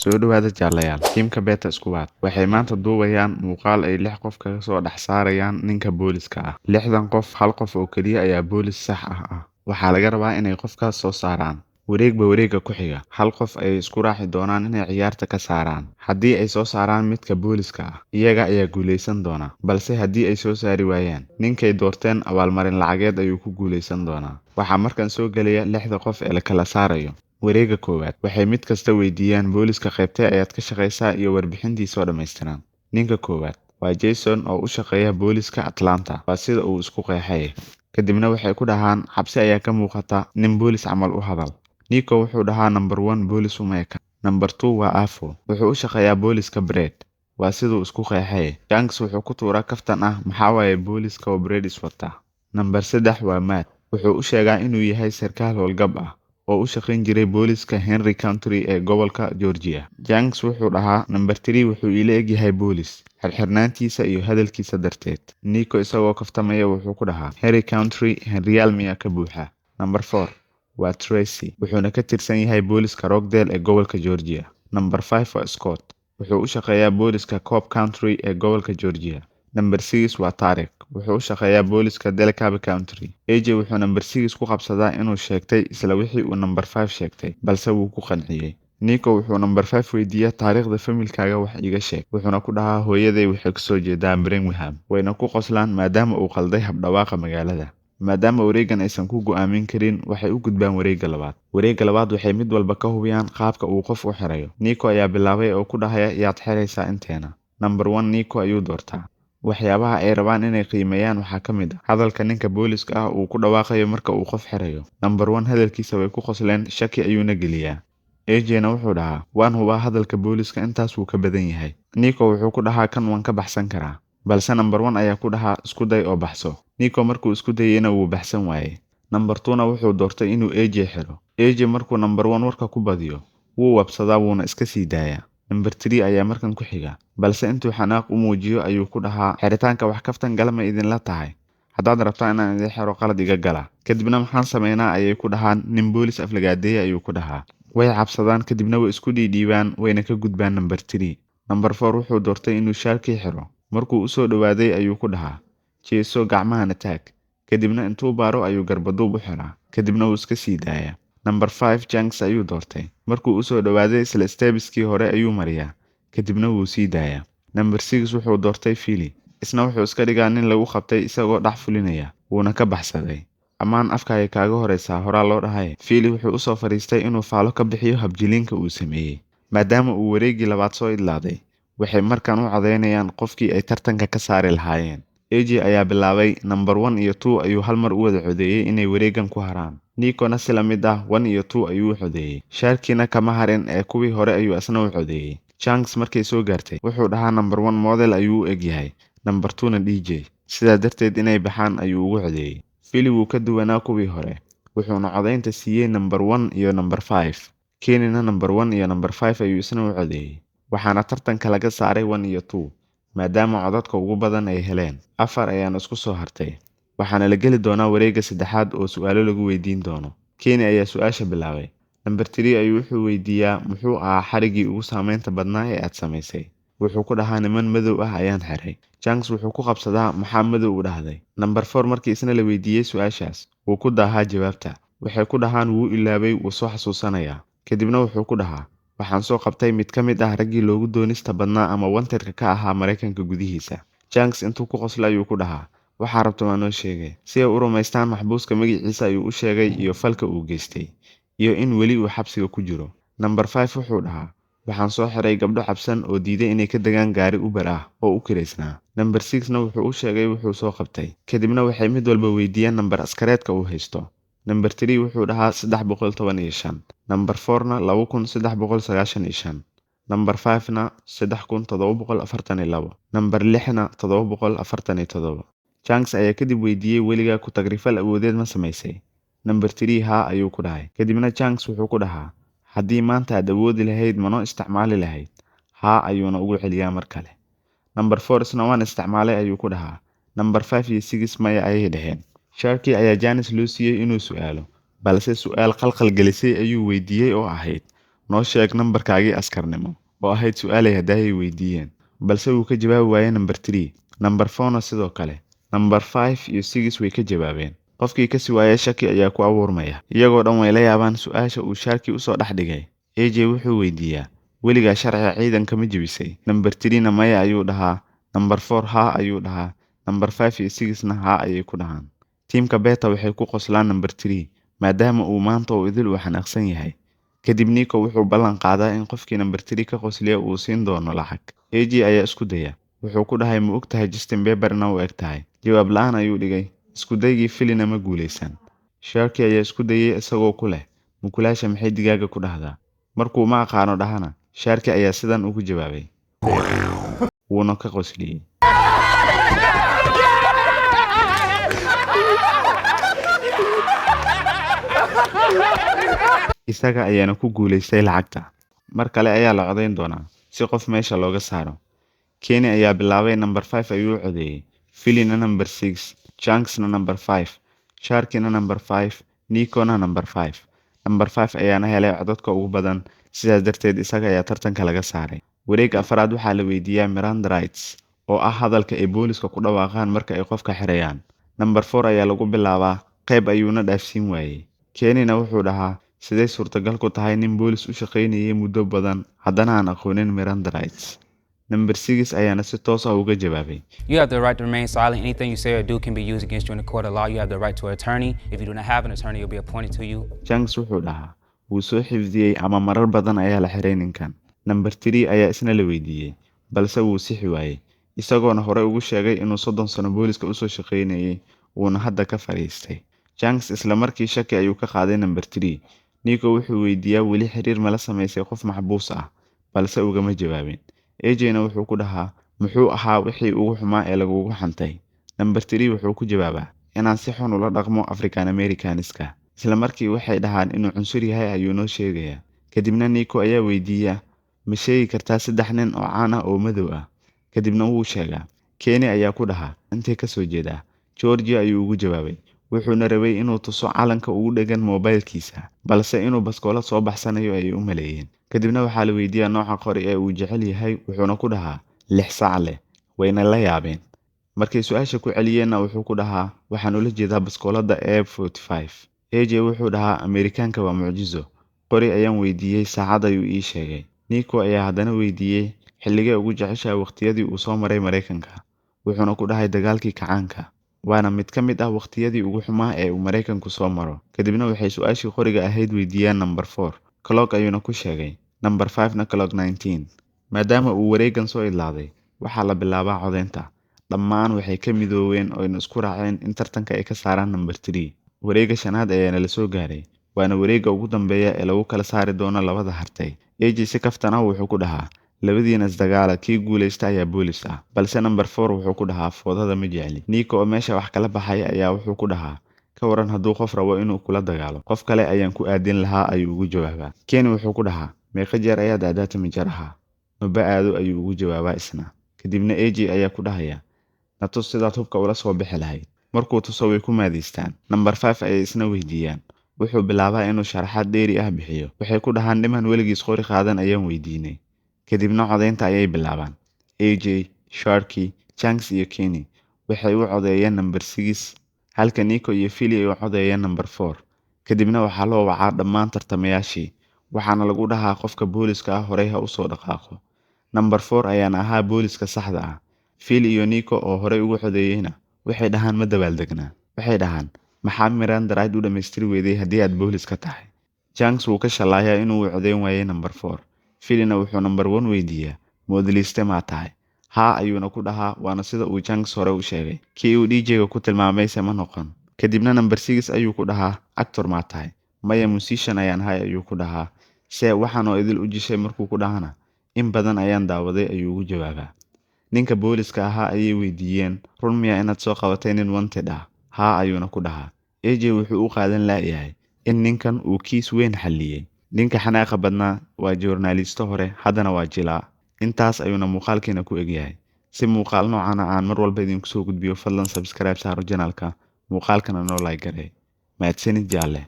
Soo dhawaada jaalayaal, tiimka Beta Squad waxay maanta duubayaan muuqaal ay 6 qof kaga soo dhex saarayaan ninka booliska ah. 60 qof, hal qof oo keliya ayaa boolis sax ah. Waxaa laga rabaa inay qofkaas soo saaraan. Wareegba wareegga ku xiga, hal qof ayay isku raaci doonaan inay ciyaarta ka saaraan. Haddii ay soo saaraan midka booliska ah, iyaga ayaa guuleysan doona. Balse haddii ay soo saari waayaan, ninkay doorteen abaalmarin lacageed ayuu ku guuleysan doonaa. Waxaa markan soo gelaya 6da qof ee la kala saarayo. Wareegga koowaad, waxay mid kasta weydiiyaan booliska qaybtee ayaad ka shaqeysaa iyo warbixintiisa oo dhammaystiran. Ninka koowaad waa Jason oo u shaqeeya booliska Atlanta, waa sida uu isku qeexay. Kadibna waxay ku dhahaan cabsi ayaa ka muuqata, nin boolis camal u hadal. Nico wuxuu dhahaa number 1 boolis uma eka. Number 2 waa Afo, wuxuu u shaqeeyaa booliska Brad, waa siduu isku qeexay. Shanks wuxuu ku tuuraa kaftan ah, maxaa waaye booliska oo Brad is wata. Number 3 waa Matt, wuxuu u sheegaa inuu yahay sarkaal howlgab ah oo u shaqayn jiray booliska Henry County ee gobolka Georgia. Shanks wuxuu dhahaa number 3 wuxuu ila egyahay boolis, xirxirnaantiisa iyo hadalkiisa darteed. Nico isagoo kaftamaya wuxuu ku dhahaa Henry County Henryal miyaa ka buuxa. Number 4 waa Tracy, wuxuuna ka tirsan yahay booliska Rockdale ee gobolka Georgia. Number 5 waa Scott, wuxuu u shaqeeyaa booliska Cobb County ee gobolka Georgia. Number 6 waa Tarek, wuxuu u shaqeeyaa booliska DeKalb County. AJ wuxuu number 6 ku qabsadaa inuu sheegtay isla wixii uu number 5 sheegtay, balse wuu ku qanciyey. Nico wuxuu number 5 weydiiyaa taariikhda familkaaga wax iiga sheeg, wuxuuna ku dhahaa hooyaday waxay kasoo jeedaa Birmingham, wayna ku qoslaan maadaama uu qalday habdhawaaqa magaalada. Maadaama wareeggan aysan ku go'aamin karin, waxay u gudbaan wareegga labaad. Wareegga labaad waxay mid walba ka hubiyaan qaabka uu qof u xirayo. Nico ayaa bilaabay oo ku dhahaya yaad xiraysaa inteena. Number 1 Nico ayuu doortaa. Waxyaabaha ay rabaan inay qiimeeyaan waxaa ka mid ah hadalka ninka booliska ah uu ku dhawaaqayo marka uu qof xirayo. Number 1 hadalkiisa way ku qosleen, shaki ayuuna geliyaa. AJ-na wuxuu dhahaa waan hubaa hadalka booliska intaas wuu ka badan yahay. Nico wuxuu ku dhahaa kan waan ka baxsan karaa, balse number 1 ayaa ku dhahaa isku day oo baxso. Nico markuu isku dayayna wuu baxsan waayey. Number 2-na wuxuu doortay inuu AJ xiro. AJ markuu number 1 warka ku badiyo, wuu wabsadaa wuuna iska sii daayaa. Number 3 ayaa markan ku xiga, balse intuu xanaaq u muujiyo ayuu ku dhahaa xiritaanka wax kaftan gala ma idinla tahay. Haddaad rabtaan inaan idin xiro qalad iga gala. Kadibna maxaan sameynaa ayay ku dhahaan, nin boolis aflagaadeeya ayuu ku dhahaa. Way cabsadaan kadibna way isku dhiidhiibaan wayna ka gudbaan number 3. Number 4 wuxuu doortay inuu Sharky xiro. Markuu u soo dhawaaday ayuu ku dhahaa jeeso gacmahana taag. Kadibna intuu baaro ayuu garbaduub u xiraa, kadibna wuu iska sii daayaa. Number 5 Shanks ayuu doortay. Markuu u soo dhawaaday isla steps-kii hore ayuu mariyaa, kadibna wuu sii daayaa. Number 6 wuxuu doortay Philly. Isna wuxuu iska dhigaa nin lagu qabtay isagoo dhax fulinaya, wuuna ka baxsaday. Ammaan afka ay kaaga horeysaa horaa loo dhahay. Philly wuxuu u soo fariistay inuu faalo ka bixiyo habjiliinka uu sameeyey. Maadaama uu wareeggii labaad soo idlaaday, waxay markan u codeynayaan qofkii ay tartanka ka saari lahaayeen. AJ ayaa bilaabay number 1 iyo 2 ayuu hal mar u wada codeeyey inay wareeggan ku haraan. Nico-na si la mid ah 1 iyo 2 ayuu u codeeyey. Sharky-na kama harin ee kuwii hore ayuu isna u codeeyey. Shanks markay soo gaartay, wuxuu dhahaa number 1 model ayuu u eg yahay, number 2-na DJ. Sidaa darteed inay baxaan ayuu ugu codeeyey. Philly wuu ka duwanaa kuwii hore, wuxuuna codeynta siiyey number 1 iyo number 5. Kenny-na number 1 iyo number 5 ayuu isna u codeeyey. Waxaana tartanka laga saaray 1 iyo 2, maadaama codadka ugu badan ay heleen. 4 ayaana isku soo hartay. Waxaana la geli doonaa wareegga saddexaad oo su'aalo lagu weydiin doono. Kenny ayaa su'aasha bilaabay. Number 3 ayuu wuxuu weydiiyaa muxuu ahaa xariggii ugu saameynta badnaa ee aad samaysay. Wuxuu ku dhahaa niman madow ah ayaan xiray. Shanks wuxuu ku qabsadaa maxaa madow u dhahday. Number 4 markii isna la weydiiyey su'aashaas, wuu ku daahaa jawaabta. Waxay ku dhahaan wuu ilaabay, wuu soo xasuusanayaa. Kadibna wuxuu ku dhahaa waxaan soo qabtay mid ka mid ah raggii loogu doonista badnaa ama wanted-ka ka ahaa Mareykanka gudihiisa. Shanks intuu ku qoslay ayuu ku dhahaa waxaa rabto waa noo sheegay. Si ay u rumaystaan maxbuuska magaciisa ayuu u sheegay iyo falka uu geystay, iyo in weli uu xabsiga ku jiro. Number 5 wuxuu dhahaa waxaan soo xiray gabdho cabsan oo diiday inay ka degaan gaari Uber ah oo u kireysnaa. Number 6-na wuxuu u sheegay wuxuu soo qabtay. Kadibna waxay mid walba weydiiyaan nambar askareedka uu haysto. Number 3 wuxuu dhahaa 315. Number 4-na 2395. Number 5-na 3742. Number 6-na 747. Shanks ayaa kadib weydiiyey weligaa ku tagrifal awoodeed ma samaysay. Number 3 haa ayuu ku dhahay. Kadibna Shanks wuxuu ku dhahaa haddii maanta aad awoodi lahayd ma noo isticmaali lahayd. Haa ayuuna ugu celiyaa mar kale. Number 4 isna waan isticmaalay ayuu ku dhahaa. Number 5 iyo 6 maya ayay dhaheen. Sharky ayaa chance loo siiyey inuu su'aalo, balse su'aal qalqal gelisay ayuu weydiiyey oo ahayd Noo sheeg nambarkaagii askarnimo, oo ahayd su'aalay haddaayay weydiiyeen, balse wuu ka jawaabi waayey number 3, number 4na sidoo kale, number 5 iyo 6 way ka jawaabeen. Qofkii ka sii waaya shaki ayaa ku abuurmaya. Iyagoo dhan way la yaabaan su'aasha uu Sharky usoo dhex dhigay. AJ wuxuu weydiiyaa, weligaa sharciga ciidanka ma jebisay? Number 3na maya ayuu dhahaa, number 4 haa ayuu dhahaa, number 5 iyo 6na haa ayay ku dhahaan. Tiimka Beta waxay ku qoslaan number 3 maadaama uu maanta oo idil uu xanaaqsan yahay. Kadib Nico wuxuu ballan qaadaa in qofkii number 3 ka qosliya uu siin doono lacag. AJ ayaa isku daya. Wuxuu ku dhahay, ma ogtahay Justin Bieber na u eg tahay? Jawaab la'aan ayuu dhigay. Isku daygii Philina ma guuleysan. Sharky ayaa isku dayay isagoo ku leh, mukulaasha maxay digaaga ku dhahdaa? Markuu ma aqaano dhahana, Sharky ayaa sidan ugu jawaabay. Wuuna ka qosliyey. Isaga ayaana ku guuleystay lacagta. Mar kale ayaa la codeyn doonaa si qof meesha looga saaro. Kenny ayaa bilaabay, number 5 ayuu u codeeyay, Philina number 6, Chunksna number 5, Sharkyna number 5, Nicona number 5. Number 5 ayaana helay codadka ugu badan, sidaas darteed isaga ayaa tartanka laga saaray. Wareegga afraad waxaa la weydiiyaa Miranda rights, oo ah hadalka ay booliska ku dhawaaqaan marka ay qofka xirayaan. Number 4 ayaa lagu bilaabaa, qayb ayuuna dhaafsiin waayey. Kennyna wuxuu dhahaa, sidee suurtagal ku tahay nin boolis u shaqaynayay muddo badan haddana aan aqoonin Miranda rights? Number 6 ayaana si toos ah uga jawaabay. You have the right to remain silent. Anything you say or do can be used against you in the court of law. You have the right to an attorney. If you do not have an attorney, you'll be appointed to you. Chunks wuxuu dhahaa, wuu soo xifdiyey ama marar badan ayaa la xiray ninkan. Number 3 ayaa isna la weydiiyey, balse wuu sixi waayey, isagoona hore ugu sheegay inuu 30 sano booliska usoo shaqaynayay, wuuna hadda ka fadhiistay. Chunks isla markii shaki ayuu ka qaaday number 3. Nico wuxuu weydiiyaa weli xiriir ma la samaysay qof maxbuus ah, balse ugama jawaabin. AJ-na wuxuu ku dhahaa, muxuu ahaa wixii ugu xumaa ee lagugu xantay? Number 3 wuxuu ku jawaabaa, inaan si xun ula dhaqmo African Americanska. Isla markii waxay dhahaan inuu cunsur yahay ayuu noo sheegayaa. Kadibna Nico ayaa weydiiya, ma sheegi kartaa 3 nin oo caan ah oo madow ah? Kadibna wuu sheegaa. Kenny ayaa ku dhahaa, intee ka soo jeedaa? Georgia ayuu ugu jawaabay. Wuxuuna rabay inuu tuso calanka ugu dhegan moobilkiisa, balse inuu baskoolad soo baxsanayo ayay u maleeyeen. Kadibna waxaa la weydiiyaa nooca qori ee uu jecel yahay, wuxuuna ku dhahaa 6 saac leh. Wayna la yaabeen. Markay su'aasha ku celiyeenna wuxuu ku dhahaa, waxaan ula jeedaa baskooladda A45. AJ wuxuu dhahaa, Ameerikaanka waa mucjiso. Qori ayaan weydiiyey, saacad ayuu ii sheegay. Nico ayaa haddana weydiiyey xilligee ugu jeceshahay waqtiyadii uu soo maray Mareykanka. Wuxuuna ku dhahay dagaalkii kacaanka. Waana mid ka mid ah waqtiyadii ugu xumaa ee uu Mareykanku soo maro. Kadibna waxay su'aashii qoriga ahayd weydiiyaan number 4. Clock ayuuna ku sheegay. Number 5na clock 19. Maadaama uu wareeggan soo idlaaday, waxaa la bilaabaa codeynta. Dhammaan waxay ka midoobeen oo isku raaceen in tartanka ay ka saaraan number 3. Wareegga shanaad ayaana la soo gaaray, waana wareegga ugu dambeeya ee lagu kala saari doono labada hartay. AJ si kaftan ah wuxuu ku dhahaa, labadiina isdagaala, kii guuleysta ayaa boolis ah. Balse number 4 wuxuu ku dhahaa, foodada ma jecli. Nico oo meesha wax kala baxay ayaa wuxuu ku dhahaa, ka waran hadduu qof rabo inuu kula dagaalo, qof kale ayaan ku aadin lahaa ayuu ugu jawaabaa. Kenny wuxuu ku dhahaa, meeqa jeer ayaad aadaa timijaraha? Maba aado ayuu ugu jawaabaa isna. Kadibna AJ ayaa ku dhahaya, na tus sidaad hubka ula soo bixi lahayd. Markuu tuso way ku maadaystaan. Number 5 ayay isna weydiiyaan. Wuxuu bilaabaa inuu sharaxaad dheeri ah bixiyo. Waxay ku dhahaan niman weligiis qori qaadan ayaan weydiinay. Kadibna codeynta ayay bilaabaan. AJ, Sharky, Chunks iyo Kenny waxay u codeeyeen number 6, halka Nico iyo Philly ay u codeeyeen number 4. Kadibna waxaa loo wacaa dhammaan tartamayaashii, waxaana lagu dhahaa qofka booliska ah horey ha u soo dhaqaaqo. Number 4 ayaana ahaa booliska saxda ah. Phil iyo Nico oo horey ugu codeeyeyna waxay dhahaan ma dabaaldegnaa. Waxay dhahaan, maxaa Miranda right u dhammaystiri weyday haddii aad booliska tahay? Chunks wuu ka shalaayaa inuu u codeyn waayey number 4. Philina wuxuu number 1 weydiiyaa, moodliiste maa tahay? Haa ayuuna ku dhahaa, waana sida uu Chunks hore u sheegay. Kii uu DJ-ga ku tilmaamayse ma noqon. Kadibna number 6 ayuu ku dhahaa, actor maa tahay? Maya, musician ayaan ahay ayuu ku dhahaa. Se waxaanoo idil u jishay markuu ku dhahana, in badan ayaan daawaday ayuu ugu jawaabaa. Ninka booliska ahaa ayay weydiiyeen, run miyaa inaad soo qabatay nin wanted ah? Haa ayuuna ku dhahaa. AJ wuxuu u qaadan la'yahay in ninkan uu kiis weyn xalliyey. Ninka xanaaqa badnaa waa joornaalisto hore, haddana waa jilaa. Intaas ayuuna muuqaalkeena ku egyahay. Si muuqaal noocan ah aan mar walba idinku soo gudbiyo, fadlan subscribe saaro channelka, muuqaalkana noo like garee. Mahadsanid jaalle.